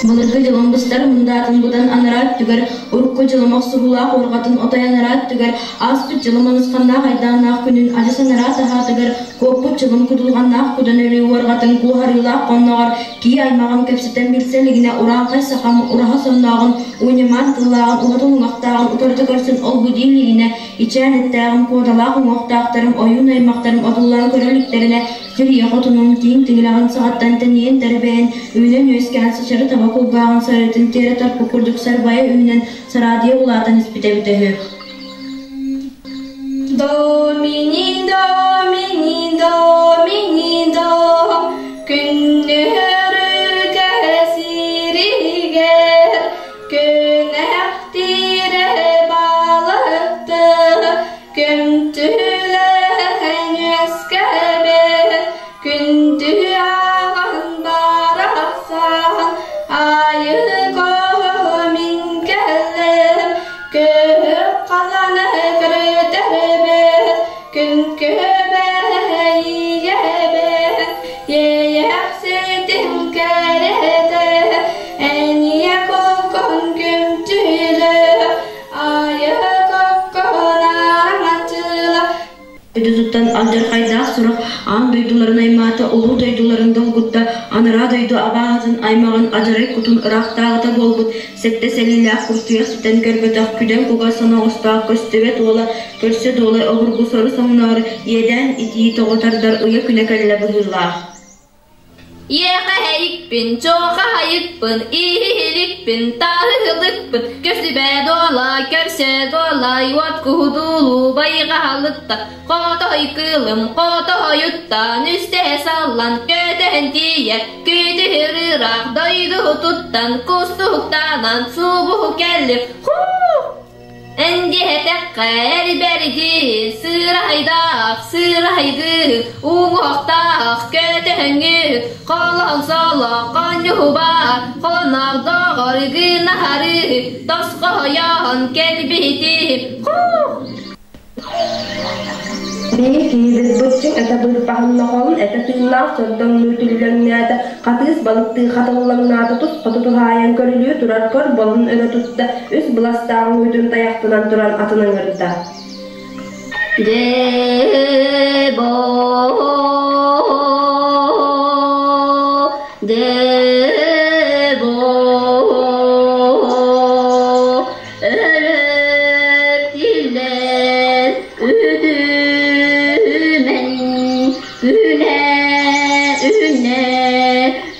Былыргы дьылым быстар мындаатын быдан анараа өттүгэр, урукку дьылым охсуһуулаах уорҕатын отой анараа өттүгэр, ааспыт дьылым анысханнаах айдааннаах күнүн адьас анараа таһаатыгар, куоппут дьылым кутулҕаннаах кудан өлүү уорҕатын куоһарыылаах хонноҕор кии аймаҕым кэпсэтэн билсэ илигинэ урааҥхай сахам ураһа соннооҕун, ууньамаан тыллааҕын, уһатыл уҥахтааҕын утарыта көрсөн ол-бу дии илигинэ, ичээн эттээҕим, куоталаах уҥуохтаахтарым, ойуун аймахтарым отуллан көрө иликтэринэ Сир ийэ хотунун тииҥ тиҥилэҕин саҕаттан тэнийэн тэрбэйэн, үүнэн-үөскээн сычары таба кулгааҕын сарыытын тиэрэ тарпыт курдук сарбайа үүнэн, сараадыйа улаатан испитэ эбитэ үһү. Домини, домини, домини, до, күннүөрүгэ сиригэр, күнэхтиирэ балыкты, Көмтүлээн үөскээбэт күндү аҕаҥ барахсан айыы мин кэллим көһүп халан көрүтэрбэт күн күбэйигэбэт иэйэхситин кэрэтэ эниэ кукун күмтүлэ Дойдутуттан алдьархайдаах сурах аан дойдуларын аймаата, улуу дойдуларын долгутта, анараа дойду абааһытын аймаҕын адьарай кутун ыраахтааҕыта буолбут сэттэ сэлиилээх куртуйах сүтэн көрбөтөх күдэн кугас соноҕостоох көстүбэт уола көрсө дуолай обургу сору соҥноору иэдээн итии тоҕо тардар ыйа күнэ кэллэ быһыылаах. Иэхэһэйикпин, чоохаһайыкпын, иһиһиликпин, тааһыһылыкпын, көсүбэ дуолай, көрсө дуолай, уот куһудуулуу байҕаһалытта, хотоһой кыылым, хотоһойуттан, үстэһэ саллан, көтөһөн тиийэ, күтүһүр ыраах дойду туттан, кустуһуктанан, субуһу кэллим, хуу! Эндиэтэххэ эрбэрги, сыырайдаах, сыырайгы, уҥуохтаах, көтөһөҥҥү, холон соло, хонньуһуба, холоноох доҕор гынаһары, тосхойон кэлбитим, хуу! Бии киһибит быччыҥ этэ быырпаһыннохолун этэ тыыннаах сордоҥнуу түллэҥнээтэ, хатыыс балыктыы хатыллаҥнаата, тус хоту туһаайан көрүлүү турар көр болун өрө тутта, үс быластаах үүтүн тайахтанан туран атын ыҥырда. Дебо, дебо, Өлөр-тиллэр үтүмэн үнэ-үнэ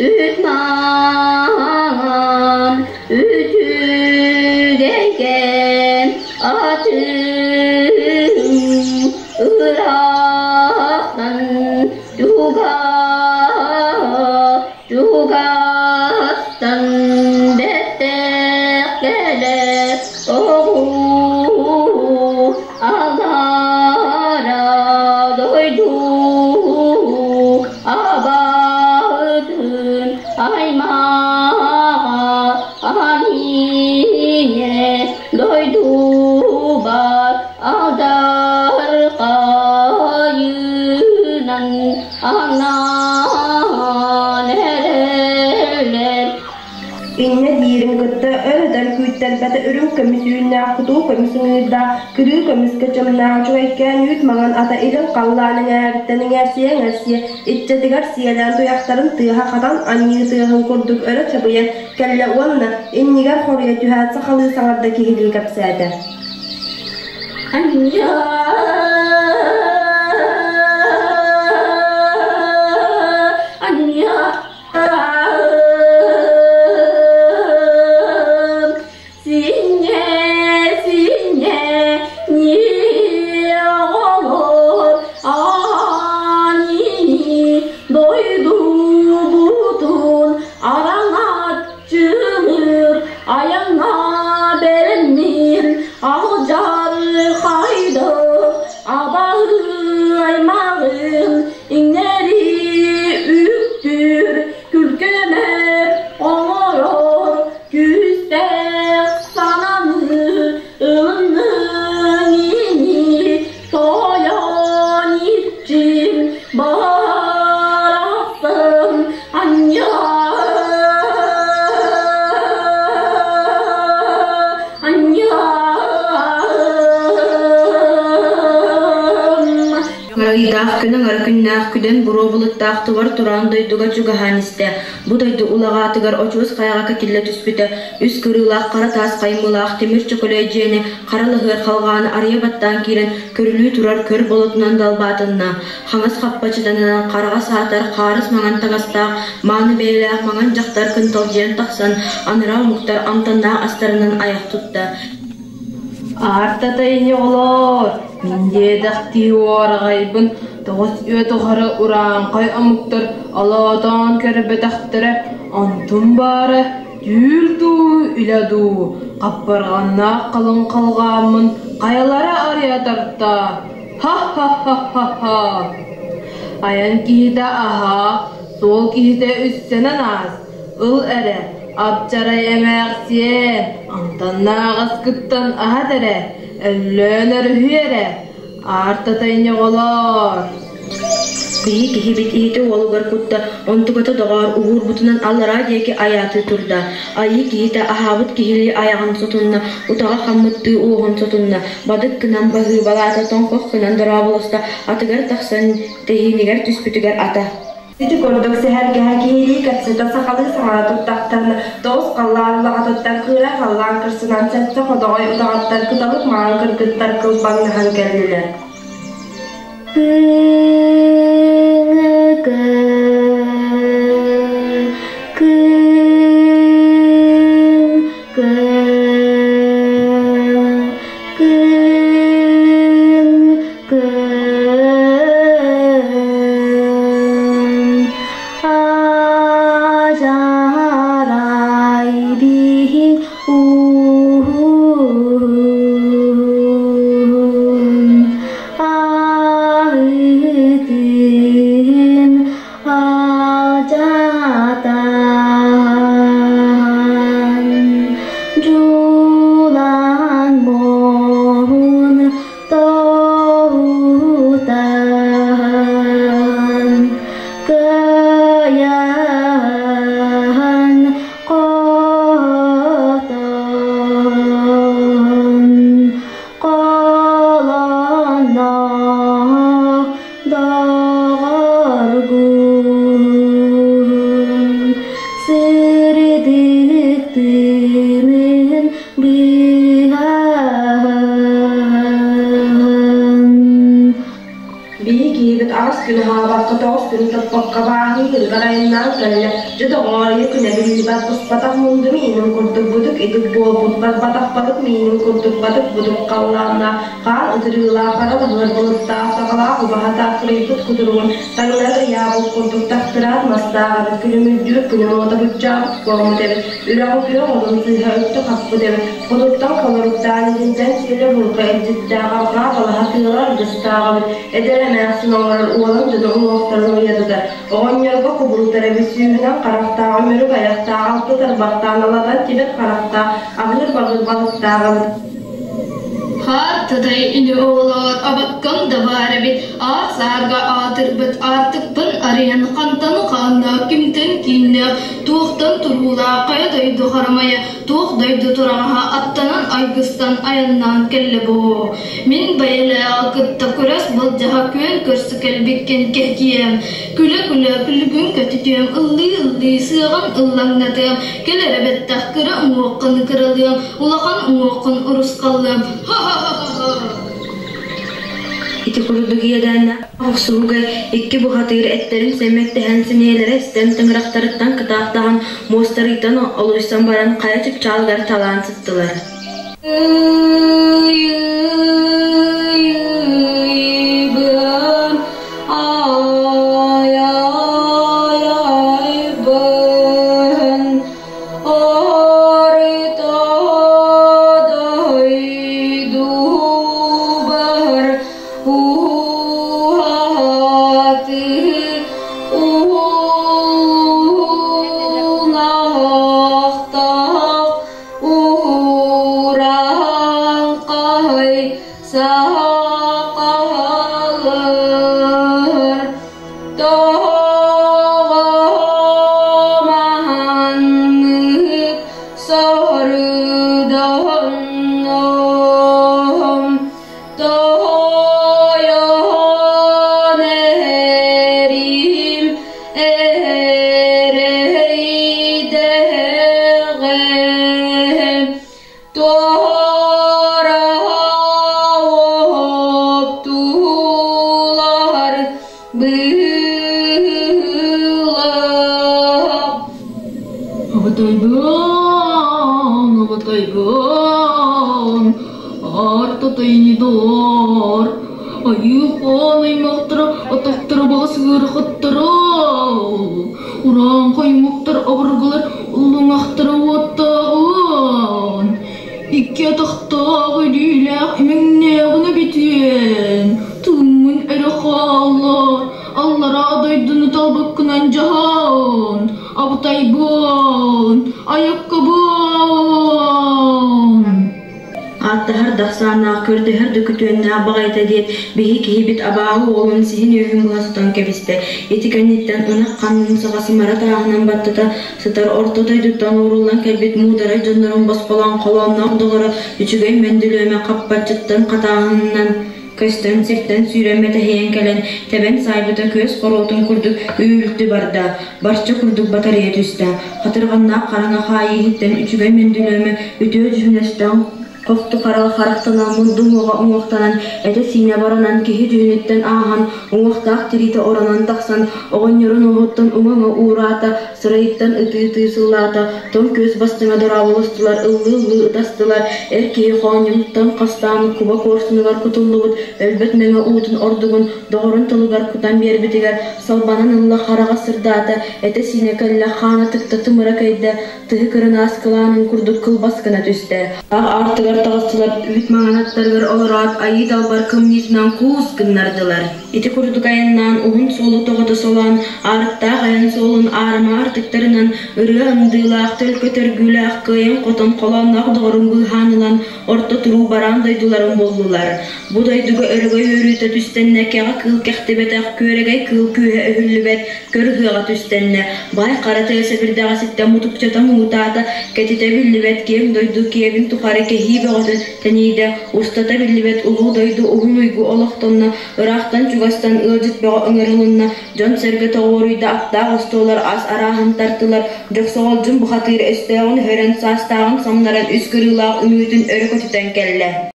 үт маҥан үчүгэйгэн атын ыраахтан чугас чугастан бэттэх кэлэр оҕуу алара дойду абаһытын аймаҕа анине дойдубар алдарқайынан анаан эрэллэр. Инньэ диирин кытта өр-өтөр күүттэрбэтэ үрүҥ көмүс үүннээх кутуу көмүс ыҥыырдаах, кырыы көмүскэ чымнаах үчүгэйкээн үүт маҥан ата илин халлаан эҥээриттэн эҥээрсийэ-эҥэрсийэ иччэтигэр сиэлээн туйахтарын тыаһа хатан анньыы тыаһын курдук өрө чабыйан кэллэ уонна иннигэр хоруйа түһээт сахалыы саҥарда киһилии кэпсээтэ. Анньа анньа Синньэ, синньэ, оҕолор аанини дойдубутун араҥаччылыыр айаҥҥа бэлэмниир алдьархайды абаһы аймаҕын иҥнэри үктүүр күлкэмэр оҥорор күүстээх сананы ылынныҥ ини тойон иччим барахсан. Ыраах күн аҥара күннээх күдэн буруо былыттаах тубар тураан дойдуга чугаһаан истэ. Бу дойду улаҕаатыгар очуос хайаҕа кэтиллэ түспүтэ, үс кырыылаах хара таас хаймыылаах тимир чөкөлөй дьиэни хара лаһыар халҕааны арыйа баттаан киирэн көрүлүү турар көр болотунан далбаатанна. Хаҥас хаппачытанынан хараҕа саатар хаарыс маҥан таҥастаах, мааны бэйэлээх маҥан дьахтар кынталдьыйан тахсан, анараа омуктар амтаннаах астарынан айах тутта. Аартата ини оҕолоор, мин диэтэхтии уораҕайбын тоҕус үйэ тухары урааҥхай омуктар олоотоон көрбөтөхтөрө, онтум баара түүл дуу, үлэ дуу, хаппарҕаннаах халыҥ халҕааммын хайалара арыйа тарта, ха-ха-ха-ха-ха. Айан киһитэ аһаа, суол киһитэ үссэнэн аас, Ыл эрэ, апчарай эмээхсиэн, амтаннааҕыскыттан аһат эрэ, өллөөн өрүһүй эрэ, аартатай ньоҕолоор. Биһи киһибит иһити уолугар кутта, онтуката доҕоор уһуурбутунан аллараа диэки айаатыы турда. Айыы киһитэ аһаабыт киһилии айаҕын сотунна, утаҕа хаммыттыы уоһун сотунна, бадык гынан баһыыбалаата, тоҥхох гынан дорооболосто, атыгар тахсан тэһиинигэр түспүтүгэр ата Ити курдук сэһэргэһэ киһилии кэпсэтэ сахалыы саҥара туттахтарына, тоҕус халлаан улаҕатыттан кыыра халлаан кырсынан сэттэ ходоҕой утаҕаттан кыталык маҥан кыргыттар кылбаҥнаһан кэллилэр. Биһи киһибит аҕыс күн аһаабакка, тоҕус күн топпокко бааһын күнүгэр айаннаан кэллэ. Дьэ доҕоор, ийэ күнэ биллибэт, буспатах мунду миинин курдук будук идик буолбут, барбатах балык миинин курдук батык будук халлааннаах, хаан ытырыылаах, хара баһыар былыттаах, саҕалаах убаһата кырыйбыт кутуругун таҥнары ыйаабыт курдук тахтыраат мастаах эбит, күлүмүрдүүр күнүн уота буччаабыт куоммут эбит, үрэҕи күөх отун сыыһа үктү хаппыт эбит, Хотуттан холоруктаан итинтэн сиэлэ булка илдьиттээх арҕаа балаһа тыала аргыстаах эбит, эдэр эмээхсин оҥорор уолан дьону уҥуохтарын уйатытар, оҕонньорго кубулутар эбит сүүһүнэн харахтаах өмүрүк айахтаах алта тарбахтаан алатан тимир харахтаах аһыыр бабыр балыктаах эбит. Хаартытай ини оҕолоор, абаккам да баар эбит, аар саарга аатырбыт аартыкпын арыйан хантан хааннаах, кимтэн кииннээх, туохтан туруулаах хайа дойду харамайа, туох дойду тураҕаһа аттанан айгыстан айаннаан кэллэ буо. Мин бэйэлээҕи кытта күрэс былдьаһа күөн көрсө кэлбиккин кэһиэм, күлэ-күлэ күлүгүн көтүтүөм, ыллыы-ыллыы сыаҕын ыллаҥнатыам, кэл эрэ бэттэх кыра уҥуоххун кыралыам, улахан уҥуоххун урусхаллыам. Ха-ха-ха-ха! Ити курдук иэдээннээх охсуһууга икки бухатыыр эттэрин сэмэктэһэн сэниэлэрэ эстэн тыҥырахтарыттан кытаахтаһан муостарыйтан олуйсан баран хайа чыпчаалыгар талаан сыттылар. Артатайни доҕоор, айыы хаан аймахтара атахтара баҕас ыарахаттара, урааҥхай омуктар обургулар уллуҥахтара уоттааҕын, икки атахтаах илиилээх имэҥнээҕин эбитиэн, тыыммын эрэ хааллар, аллараа дойдуну талбыккынан дьаһаан, абытайбын, айаккабын. Ааттаһар да ахсааннаах, көрдөһөр да күтүөннээх баҕайыта диэт, биһи киһибит абааһы уолун сиһин үөһүн быһа сотон кэбистэ. Ити кэнниттэн ынах ханнын саҕа сымара тааһынан баттата сытар орто дойдуттан ууруллан кэлбит муударай дьоннорун босхолоон холоонноох доҕоро үчүгэй мөндүлүөмэ хаппаччыттан хатааһынынан көстөн сиртэн сүүрэн мэтэһийэн кэлэн тэбэн саайбыта күөс хоруотун курдук үүрүлтү барда, барча курдук батарыйа түстэ. Хатырҕаннаах хараҥа хаайыы иһиттэн үчүгэй мөндүлүөмэ үтүө дьүһүнэстэн хохту хара харахтанан мунду уҥуоҕа уҥуохтанан этэ-сиинэ баранан киһи дьүһүнүттэн ааһан уҥуохтаах тириитэ оронон тахсан оҕонньорун уоһуттан уҥа-уҥа уураата, сырайыттан ытыы-ытыы сыллаата, тоҥ күөс бастыҥа дорооболостулар, ыллыы-ыллыы ытастылар, эр киһи хоонньуттан хастаан куба куорсунугар кутуллубут өлбөт мэҥэ уутун ордугун доҕорун тылыгар кутан биэрбитигэр салбанан ылла, хараҕа сырдаата, этэ-сиинэ кэллэ, хаана тыкта, тымыра кэйдэ, тыһы кырынаас кылаанын курдук кылбас гына түстэ. Аартыгар таҕыстылар, үүт маҥан аттарыгар олороот, айыы далбар кымньыытынан куус гыннардылар. Ити курдук айаннаан уһун суолу тоҕото солоон, аарыктаах айан суолун аарыма артыктарынан ырыа ындыылаах, төлкө төргүүлээх, кыайан-хотон холоонноох доҕорун быыһаан ылан, орто туруу бараан дойдуларын буллулар. Бу дойдуга өрөгөй үөрүүтэ түстэннэ, кэҕэ кыыл кэхтибэтэх, күөрэгэй кыыл күүһэ өһүллүбэт, көр ыһыаҕа түстэннэ. Баай хара тыа сэбирдэҕэ мутукчата муҥутаата, кэтитэ биллибэт киэҥ дойду киэбин тухары кэһии бөҕөтө тэнийдэ, устата биллибэт улуу дойду уһун уйгу олохтонно, ыраахтан-чугастан ыалдьыт бөҕө ыҥырылынна, дьон-сэргэ тоҕуоруйда, аптаах остуоллар ас арааһын тартылар, Дьохсоҕолдьун бухатыыр өстөөҕүн өһөрөн, саастааҕын самнаран үс кырыылаах үҥүүтүн өрө көтүтэн кэллэ.